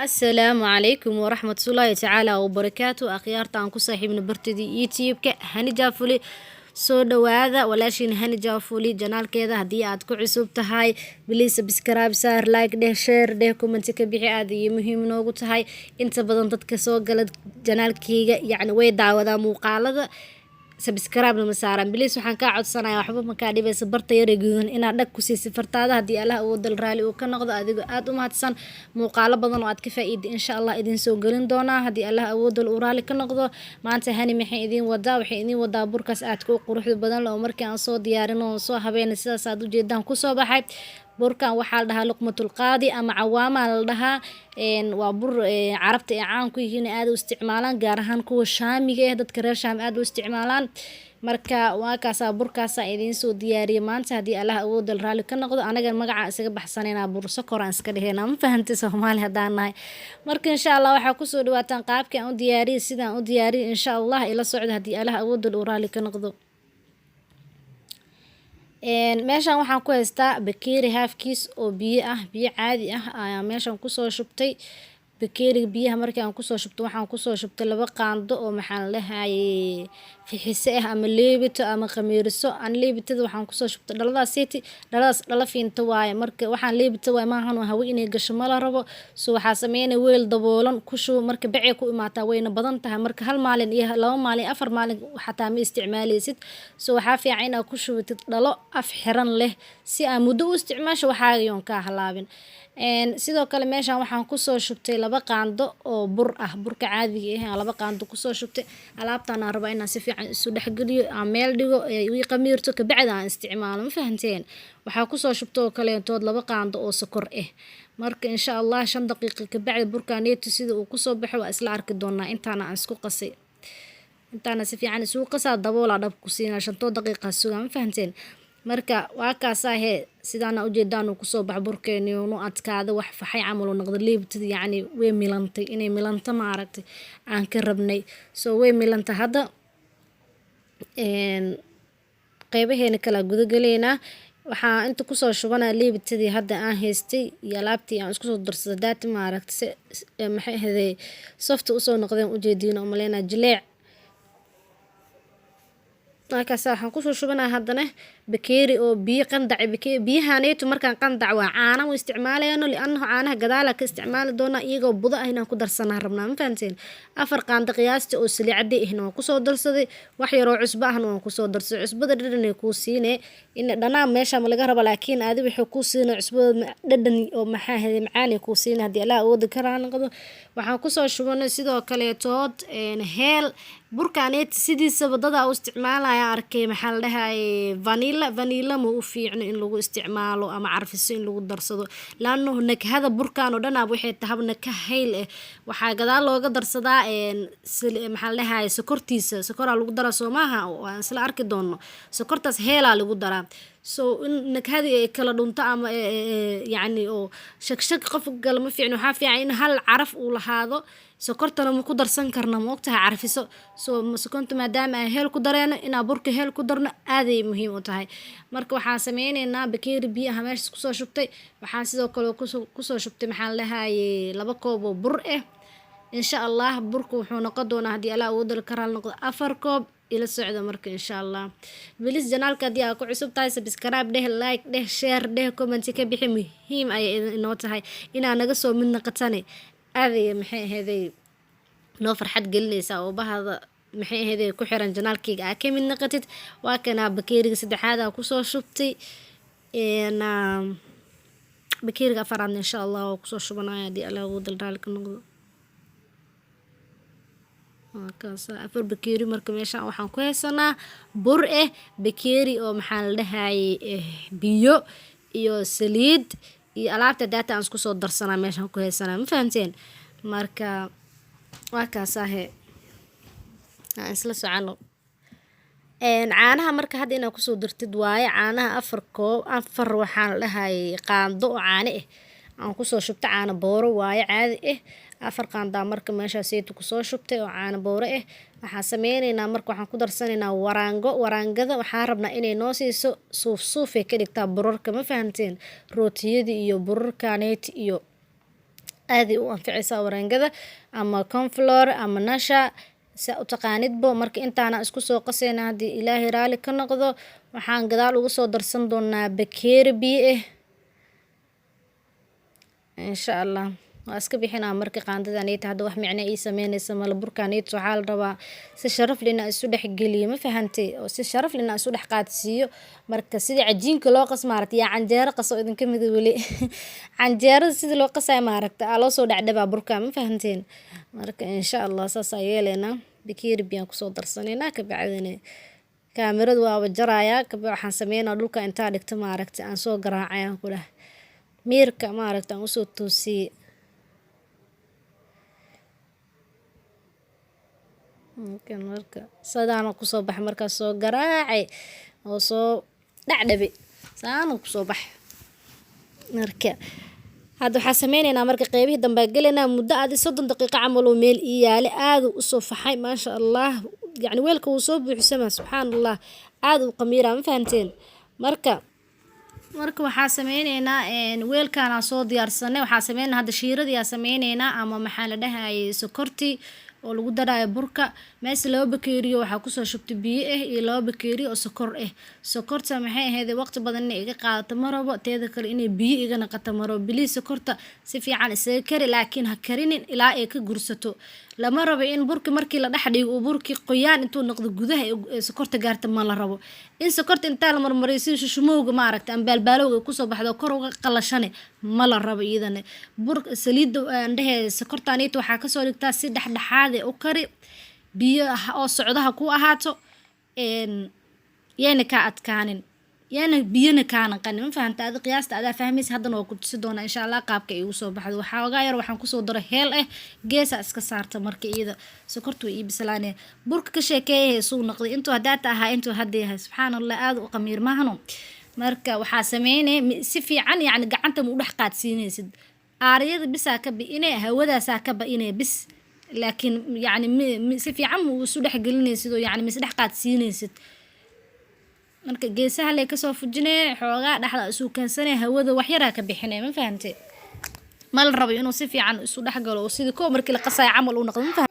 Asalaamu calaykum waraxmatullaahi tacaala wabarakaatu. Akhyaarta aan ku saaxiibno bartidii YouTube-ka Hani Jaafuli, soo dhawaada. Walaashiin Hani Jaafuli channelkeeda haddii aad ku cusub tahay, please subscribe saar, like dheh, share dheh, comment ka bixi. Aad iyo muhiim noogu tahay. Inta badan dadka soo gala channelkeyga, yacni, way daawadaan muuqaalada, subscribe ma saaran. Please, waxaan kaa codsanayaa, waxba makaa dhibaysa, barta yare gududan inaad dhag ku siisay fartaada, haddii Allah awoodal raali uu ka noqdo. Adigoo aada u mahadsan, muuqaalo badan oo aad ka faa-iida insha Allah idin soo gelin doonaa, haddii Allah awoodal uu raali ka noqdo. Maanta Hani maxay idiin wadaa? Waxay idiin wadaa burkaas aadka u quruxda badan oo markii aan soo diyaarin oo soo habeynay, sidaas aad ujeedaan kusoo baxay. Burkan waxaa la dhahaa luqmatul qaadi ama cawaamaa la dhahaa. Waa bur Carabta ay caan ku yihiin, aada u isticmaalaan, gaar ahaan kuwa Shaamiga ah. Dadka reer Shaam aada u isticmaalaan. Marka waa kaasaa, burkaasaa idiin soo diyaariyay maanta, haddii Allah awoodal raalli ka noqdo. Anaga magaca isaga baxsanaynaa, bur sokor aan iska dheheyna, ma fahantay? Soomaali haddaan nahay. Marka insha Allah waxaa kusoo dhawaataan qaabkii aan u diyaariyay, sidaan u diyaariyay. Insha Allah ila socda, haddii Allah awoodal uu raalli ka noqdo. Meeshan waxaan ku haystaa bakeeri halfkiis oo biyo ah. Biyo caadi ah ayaa meeshan kusoo shubtay. Bakeeriga biyaha markii aan kusoo shubto, waxaan kusoo shubtay 2 qaando oo, maxaan lahayay, fixise ah ama leebito ama khamiiriso. Aan leebitada waxaan kusoo shubtay dhaladaas city, dhaladaas dhala fiinta waaye. Marka waxaan leebita waaye, maahan hawo inay gasho ma la rabo. So waxaa sameynaya, weel daboolan ku shubo. Marka becay ku imaataa, wayna badan tahay. Marka hal maalin iyo 2 maalin, 4 maalin xataa ma isticmaaleysid. So waxaa fiican inaad ku shubatid dhalo af xiran leh, si aa muddo u isticmaasho, waxaaga yoon kaa halaabin. Sidoo kale meeshan waxaan kusoo shubtay 2 qaando oo bur ah, burka caadiga ah aan 2 qaando kusoo shubtay. Alaabtan aan rabaa inaan si fiican isu dhexgeliyo, aan meel dhigo, ii qamiirto, kabacdi aan isticmaalo, ma fahanteen? Waxaa kusoo shubta oo kaleentood 2 qaando oo sokor ah. Marka insha Allah 5 daqiiqo kabacdi burkaneeto sida uu kusoo baxo waa isla arki doonaa. Intaana aan isku qasay, intaana si fiican isugu qasaa, daboolaa dhab ku siinaa, shantoo daqiiqa sugaa, ma fahanteen? Marka waa kaasaa hee, sidaana ujeedaan uu kusoo bax burkeeni, unu adkaada, wax faxay camal uu noqdo. Liibtada, yacni, way milantay, inay milanto, ma aragtay, aan ka rabnay. So way milantay. Hadda qeybaheena kala gudagaleynaa. Waxaa inta kusoo shubanaa liibitadii hadda aan haystay iyo alaabtii aan isku soo darsaday daati, ma aragtay, si maxay ahaydee, soft usoo noqdeen, ujeediin oo maleynaa jileec. Markaas waxaan kusoo shubanaa haddana bakeeri oo biyo qandac. Biyahaneetu markaan qandac waa caana u isticmaalayno, liannahu caanaha gadaala ka isticmaali doonaa, iyagoo budo ah inaan ku darsanaa rabnaa, ma fahanteen? 4 qaando qiyaasti oo saliicadi ahna waan kusoo darsaday. Wax yaroo cusbo ahna waan kusoo darsaday. Cusbada dhadhanay kuu siinee, in dhanaan meesha ma laga raba, laakiin adi waxay kuu siinay cusbada dhadhan oo, maxaa ahayd, macaanay kuu siinay, haddii Allah awoodi karaa noqdo. Waxaan kusoo shubanay sidoo kaleetood heel. Burkaneet sidiisaba dadaa u isticmaalaya arkay, maxaa la dhahaye, vanilla. Vanilla ma u fiicno in lagu isticmaalo ama carfiso in lagu darsado, laannahu nakhada burkan oo dhan waxay tahay naka hayl ah. Waxaa gadaal looga darsadaa, maxaa la dhahaye, sokortiisa. Sokoraa lagu daraa, soo maaha? Waan isla arki doono. Sokortaas heelaa lagu daraa. So in nakhadii ay kala dhunto ama, yacni, oo shagshag qof gala ma fiicno. Waxaa fiican in hal caraf uu lahaado. Sokortana ma ku darsan karna, ma ogtahay, carfiso. So sokorta maadaama aan heel ku dareeno, inaan burka heel ku darno aaday muhiim u tahay. Marka waxaan sameyneynaa, bakeeri biyo ah meeshaas kusoo shubtay. Waxaan sidoo kale kusoo shubtay, maxaa la dhahaye, 2 koob oo bur ah. Insha Allah burka wuxuu noqon doonaa, haddii Allah uu dal karaal noqdo, 4 koob. Ila socda marka insha Allah. Please, channelka haddii aad ku cusub tahay, subscribe dheh, like dheh, share dheh, comment ka bixi. Muhiim ayay inoo tahay inaa naga soo mid naqatane. Aaday, maxay aheeday, noo farxad gelinaysaa oo bahada, maxay aheeday, ku xiran channelkayga aa ka mid naqatid. Waa kanaa, bakeeriga saddexaad aa kusoo shubtay. Bakeeriga afaraadna insha Allah waa kusoo shubanaya, haddii Allah uu dal raali ka noqdo. Waa 4 bakeeri. Marka meeshaan waxaan ku haysanaa bur eh, bakeeri oo, maxaa la dhahayay, biyo iyo saliid iyo alaabta daata aan isku soo darsanaa meeshaan ku haysanaa, ma fahamteen? Marka waa kaasaahe, aan isla socono. Caanaha marka hadda inaad kusoo dartid waaye. Caanaha 4 koob, afar, waxaa la dhahayay, qaando oo caano ah aan kusoo shubta. Caano booro waaye, caadi ah. 4 qaandaa marka meeshaa saytu kusoo shubtay oo caano booro ah. Waxaan sameyneynaa marka, waxaan ku darsanaynaa waraango. Waraangada waxaan rabnaa inay noo siiso suuf suufay ka dhigtaa burarka, ma fahamteen? Rootiyada iyo burarkaneet iyo Aaday u anficaysaa wareengada ama cornflour ama nasha saa u taqaanidbo. Marka intaana isku soo qasayna, haddii Ilaahay raali ka noqdo, waxaan gadaal uga soo darsan doonaa bakeeri biyo ah, insha Allah. Waa iska bixinaa marka qaandadaneyta hadda wax micno ii sameynaysa mala. Burkaneyta waxaa la rabaa si sharaf leh inaan isu dhex geliyo, ma fahantay? Oo si sharaf leh inaan isu dhex qaadsiiyo. Marka sidii cajiinka loo qas, maaragta, yaa canjeero qaso idinka mida weli? Canjeerada sidii loo qasayo, maaragta, aa loo soo dhecdhebaa burka, ma fahanteen? Marka insha Allah saasaa yeeleynaa. Bakeeri biyaan kusoo darsanaynaa, kabacdina kaamirada waaba jarayaa. Waxaan sameynaa dhulka intaa dhigto, maaragta, aan soo garaacayaan ku dheh miirka, maaragta, aan usoo toosiyey. Marka sidaana kusoo baxay markaas soo garaacay oo soo dhacdhabi, saana kusoo baxay. Marka hadda waxaa sameyneynaa, marka qeybihii dambe gelaynaa. Muddo adi 30 daqiiqo camal oo meel ii yaale, aada usoo faxay, maasha Allah. Yacni weelka wuu soo buuxsama, subxaan Allah, aada u qamiiraa, ma fahanteen? Marka waxaa sameyneynaa, weelkaanaa soo diyaarsanay. Waxaa sameynaa hadda shiiradii aa sameyneynaa, ama maxaa la dhahayay, sokortii oo lagu daraayo burka. Meesha 2 bakeeriyo waxaa kusoo shubtay biyo ah iyo 2 bakeeri oo sokor ah. Sokorta maxay ahayd, waqti badan inay iga qaadato ma rabo, teeda kale inay biyo iga naqato ma rabo. Biliis sokorta si fiican isaga kari, laakiin ha karinin ilaa ay ka gursato. Lama rabo in burki markii la dhex dhigo uu burki qoyaan intuu noqdo gudaha ee sokorta gaarta. Ma la rabo in sokorta intaa la marmariyo sida shushumowga, maaragta, ama baalbaalowga ay kusoo baxdo kor uga qalashane, ma la rabo iyadana. Bur saliidda aan dhehe, sokortaaniita waxaa kasoo dhigtaa si dhexdhexaad u kari, biyo oo socdaha ku ahaato, yayna kaa adkaanin, yaana biyana kaa naqanin, ma fahanta? Adi qiyaasta adaa fahmaysa. Haddana waa ku tusi doonaa, insha Allah, qaabka igu soo baxdo. Waxoogaa yar waxaan kusoo daray heel ah, geesa iska saarta. Marka iyada sokorta way ii bislaanaya. Burka ka sheekeeyahay suu noqday, intuu hadaata ahaa, intuu hadda yahay, subxaan Allah, aada u qamiir maahano. Marka waxaa sameynaya si fiican, yacni gacanta ma u dhex qaadsiinaysid, aariyada bisaa ka bi'ine, hawadaasaa ka ba'ine bis, laakiin yacni si fiican ma isu dhex gelinaysid oo yacni ma is dhex qaadsiinaysid. Marka geesaha lay kasoo fujinaya, xoogaa dhexda isu keensanaya, hawada wax yaraa ka bixinaya, ma fahantay? Ma la rabo inuu si fiican isu dhex galo oo sidii koo markii la qasayo camal uu noqdo, ma fahan?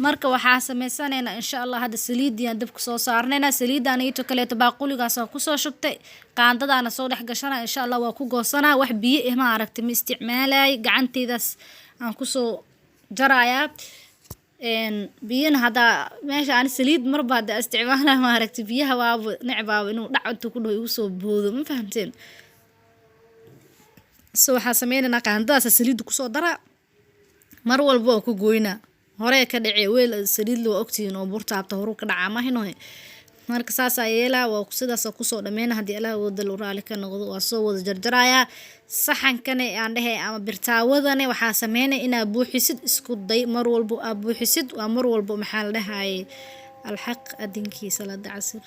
Marka waxaa sameysanaynaa, insha Allah, hadda saliidiyaan dabka soo saarnaynaa. Saliidaan ito kaleeto baaquligaas kusoo shubtay, qaandadaana soo dhex gashana, insha Allah waa ku goosanaa. Wax biyo ah, ma aragtay, ma isticmaalay, gacanteydaas aan kusoo jarayaa. Biyana haddaa meesha aan saliid marba hadda isticmaala, ma aragtay, biyaha waaba necbaaba inuu dhac intuu ku dhaho igu soo boodo, ma fahamteen? So waxaa sameynaynaa, qaandadaas saliidda kusoo daraa, mar walba oo ku goynaa horee ka dhacee. Weel saliid waa ogtihiin oo burtaabta horuu ka dhacaa mahinohe. Marka saasaa yeelaa, waa sidaas kusoo dhameyna. Haddii Allah wada raali ka noqdo, waa soo wada jarjarayaa. Saxankane aan dhehe ama birtaawadane, waxaa sameynaya inaa buuxisid, isku day mar walbo aa buuxisid, waa mar walbo maxaa la dhahayay alxaq adinkii salaada casir.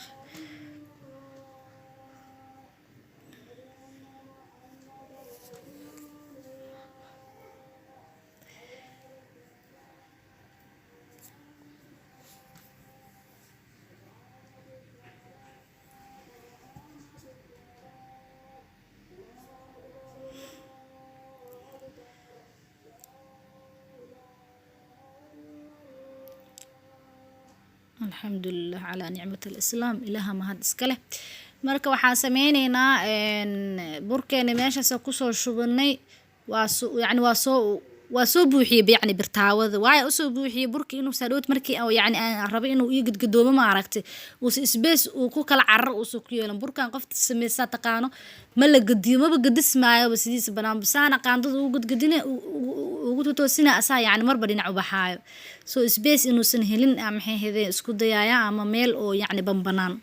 Alxamdulilah calaa nicmat alislaam, Ilaaha mahad iska leh. Marka waxaan sameyneynaa, burkeena meeshaas kusoo shubanay, waa yacni waa soo buuxiyey, yacni birtaawada waayo usoo buuxiyey burki inuu sadhowt markii yacni aan rabay inuu ii gadgadoomo, ma aragtay, uusa space uu ku kala cararo uusa ku yeelan. Burkan qofta sameysaa taqaano, ma la gadiyo, maba gadismaayoba sidiisa banaan. Saana qaandada ugu gadgadine, ugu totoosina, asaa yacni marba dhinac u baxaayo. So space inuusan helin maxay ahayde isku dayaaya, ama meel oo yacni banbanaan.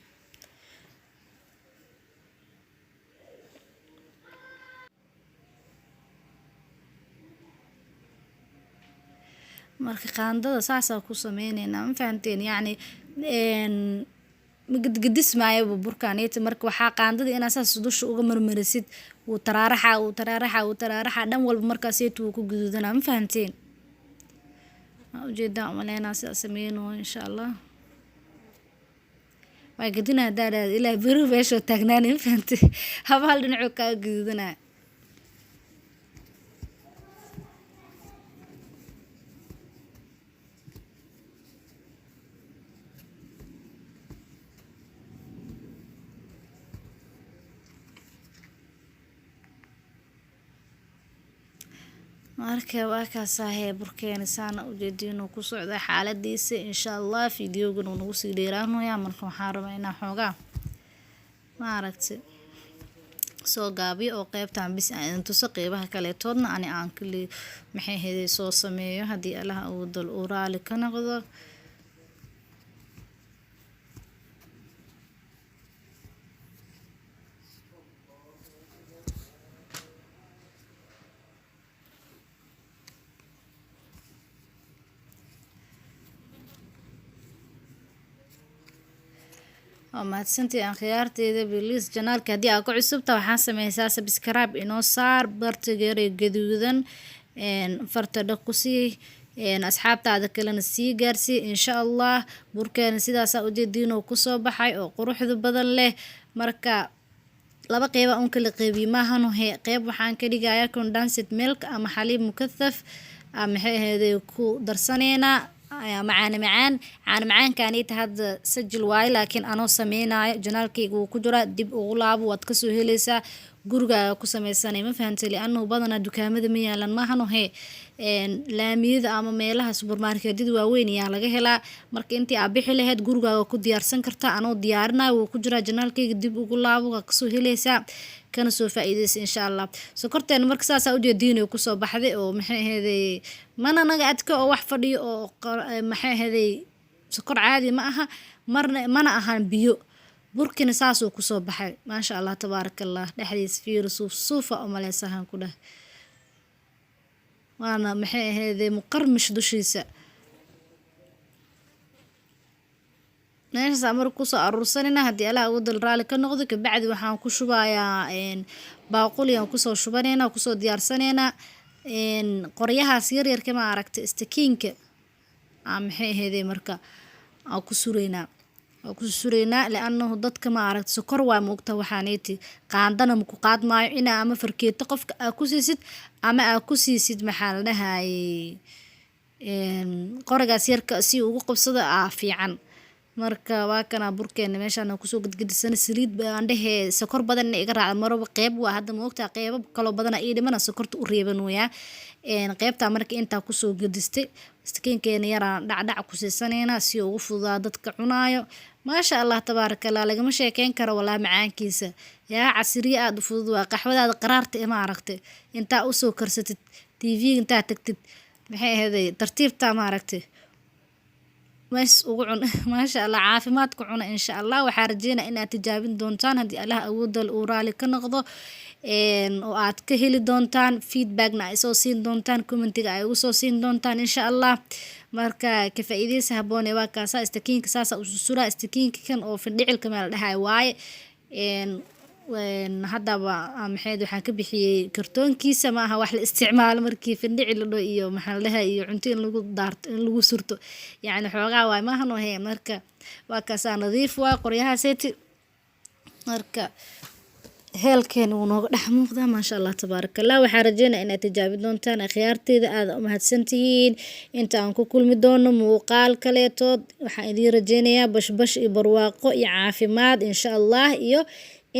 Marka qaandada saasaa ku sameyneynaa, ma fahanteen? Yacni ma gadgadismaayoba burkaaneyta. Marka waxaa qaandada inaa saas dusha uga marmarisid, wuu taraaraxa, wuu taraaraxa, wuu taraaraxa dhan walba, markaaseytu wuu ku guduudanaa, ma fahanteen? Waa ujeedaa umaleynaa sidaa sameynayo, insha Allah. Waa gadina hadaa dhahdo ilaa beri meeshoo taagnaanay, ma fahantay? Haba hal dhinacuu kaa guduudanaa. Marka waa kaasahee burkeena saana ujeediin uu ku socda xaaladiisa. Insha Allah fiidiyogan uu nagu sii dheeraanaya, marka waxaan rabaa inaan xoogaa maaragtay soo gaabiyo oo qeybtan bis aan idin tuso, qeybaha kaleetoodna ani aan kali maxay ahayd soo sameeyo haddii Allaha uu dal uu raali ka noqdo. Waa mahadsantii aan khiyaarteyda. Please, channelka haddii aad ku cusubta, waxaan sameysaa subscribe inoo saar, bartigeera gaduudan farta dhag ku sii, asxaabtaada kalena sii gaarsii insha Allah. Burkeena sidaasaa ujeediin oo kusoo baxay oo quruxda badan leh. Marka laba qeyba un kala qeybiye maahano he, qeyb waxaan ka dhigayaa condensed milk ama xaliib mukathaf, maxay ahayd, ku darsaneynaa ama caano macaan. Caano macaankaaniita hadda sajil waayo, laakiin anoo sameynayo channelkayga wuu ku jiraa, dib ugu laabo, waad kasoo heleysaa, gurigaaga ku sameysanay, ma fahantay? Lianahu badanaa dukaamada ma yaalan maahano he, laamiyada ama meelaha supermarketyada waaweyn ayaa laga helaa. Marka intii aad bixi lahayd, gurigaaga ku diyaarsan kartaa. Anoo diyaarinayo wuu ku jiraa channelkayga, dib ugu laabo, waa kasoo heleysaa, kana soo faa-iideysa insha Allah. Sokorteena marka saasaa ujeediinay kusoo baxday oo maxay ahaydey, mana naga adka oo wax fadhiyo oo maxay ahaydey, sokor caadi ma aha marna, mana ahan biyo. Burkina saasuu kusoo baxay, maasha Allah, tabaaraka Allah. Dhexdiisa fiiri, suuf suufa umaleysahan ku dheh, waana maxay ahaydey muqarmish dushiisa. Meeshaas marka kusoo aruursanayna haddii Allah ugu dal raali ka noqdo. Kabacdi waxaan ku shubayaa baaquli, aan kusoo shubaneynaa, kusoo diyaarsanaynaa qoryahaas yaryarka, ma aragtay, istakiinka maxay ahaydey. Marka aan ku sureynaa, waa ku sureynaa, lianahu dadka ma aragta sokor waa moogta, waxaaneyti qaandana maku qaad maayo inaa ama farkeeto qofka aa ku siisid ama aa ku siisid, maxaa la dhahayey, qorigaas yarka si ugu qabsado aa fiican. Marka waa kana burkeena meeshaan kusoo gadgadisana. Saliid baan dhehe, sokor badan ina iga raacda maraba, qeyb waa hadda moogtaa, qeybo kaloo badana ii dhimana, sokorta u reebanoyaa qeybtaa. Marka intaa kusoo gadistay, istakiinkeena yaraan dhacdhac ku siisaneynaa si ugu fududaa dadka cunaayo. Maasha Allah, tabaaraka Allah, lagama sheekeyn karo walaa macaankiisa. Yaa casiriye aada u fudud waa qaxwadaada qaraarta ma aragtay, intaa usoo karsatid TV, intaa tagtid, maxay ahaydey, tartiibtaa ma aragtay, mees ugu cun, maasha Allah, caafimaad ku cuna insha Allah. Waxaa rajeynaya inaad tijaabin doontaan haddii Allah awoodal uu raali ka noqdo, oo aad ka heli doontaan, feedbackna ay soo siin doontaan, commentiga ay ugu soo siin doontaan insha Allah. Marka ka faa'iideysa habboone. Waa kaasa istakiinka saasa u susuraa, istakiinka kan oo findhicilka meel dhahay waaye. Haddaba maxayd waxaan ka bixiyey kartoonkiisa, ma aha wax la isticmaalo. Markii findhicil la dhaho iyo maxaa la dhahay iyo cunto in lagu daarto, in lagu surto, yacni xoogaa waay maahan he. Marka waa kaasaa, nadiif waay qoryahaaseti. Marka heelkeena wuu nooga dhex muuqdaa, maasha Allah, tabaaraka Allah. Waxaan rajeynaya inaad tijaabin doontaan akhyaarteyda. Aada u mahadsantihiin. Inta aan ku kulmi doono muuqaal kaleetood, waxaan idiin rajeynayaa bashbash iyo barwaaqo iyo caafimaad insha Allah, iyo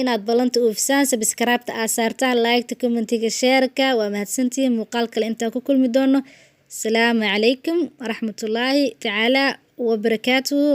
inaad ballanta oofisaan, subscribe-ta aad saartaan, like-ta, commentiga, share-ka. Waa mahadsantihiin. Muuqaal kale intaan ku kulmi doono, asalaamu calaykum waraxmatullaahi tacaala wabarakaatuhu.